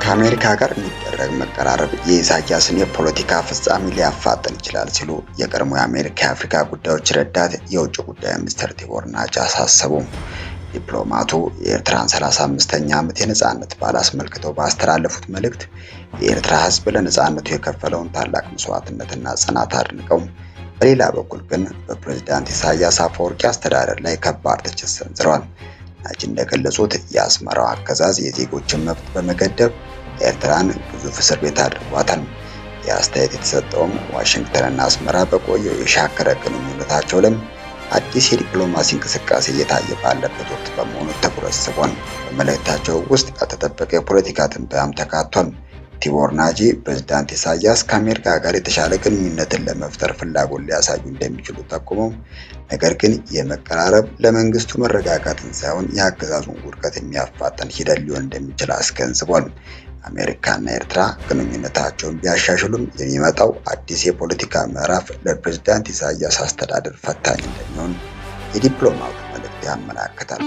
ከአሜሪካ ጋር የሚደረግ መቀራረብ የኢሳያስን የፖለቲካ ፍጻሜ ሊያፋጥን ይችላል ሲሉ የቀድሞ የአሜሪካ የአፍሪካ ጉዳዮች ረዳት የውጭ ጉዳይ ሚኒስትር ቲቦር ናጅ አሳሰቡ። ዲፕሎማቱ የኤርትራን 35ኛ ዓመት የነጻነት በዓል አስመልክተው ባስተላለፉት መልእክት የኤርትራ ሕዝብ ለነጻነቱ የከፈለውን ታላቅ መስዋዕትነትና ጽናት አድንቀው፣ በሌላ በኩል ግን በፕሬዝዳንት ኢሳያስ አፈወርቂ አስተዳደር ላይ ከባድ ትችት ሰንዝረዋል። ናጅ እንደገለጹት የአስመራው አገዛዝ የዜጎችን መብት በመገደብ ኤርትራን ግዙፍ እስር ቤት አድርጓታል። ይህ አስተያየት የተሰጠውም ዋሽንግተንና አስመራ በቆየው የሻከረ ግንኙነታቸው ላይ አዲስ የዲፕሎማሲ እንቅስቃሴ እየታየ ባለበት ወቅት በመሆኑ ትኩረት ስቧል። በመልእክታቸው ውስጥ ያልተጠበቀ የፖለቲካ ትንበያም ተካቷል። ቲቦር ናጂ ፕሬዝዳንት ኢሳያስ ከአሜሪካ ጋር የተሻለ ግንኙነትን ለመፍጠር ፍላጎት ሊያሳዩ እንደሚችሉ ጠቁመው፣ ነገር ግን የመቀራረብ ለመንግስቱ መረጋጋትን ሳይሆን የአገዛዙን ውድቀት የሚያፋጥን ሂደት ሊሆን እንደሚችል አስገንዝቧል። አሜሪካና ኤርትራ ግንኙነታቸውን ቢያሻሽሉም የሚመጣው አዲስ የፖለቲካ ምዕራፍ ለፕሬዝዳንት ኢሳያስ አስተዳደር ፈታኝ እንደሚሆን የዲፕሎማቱ መልእክት ያመላክታል።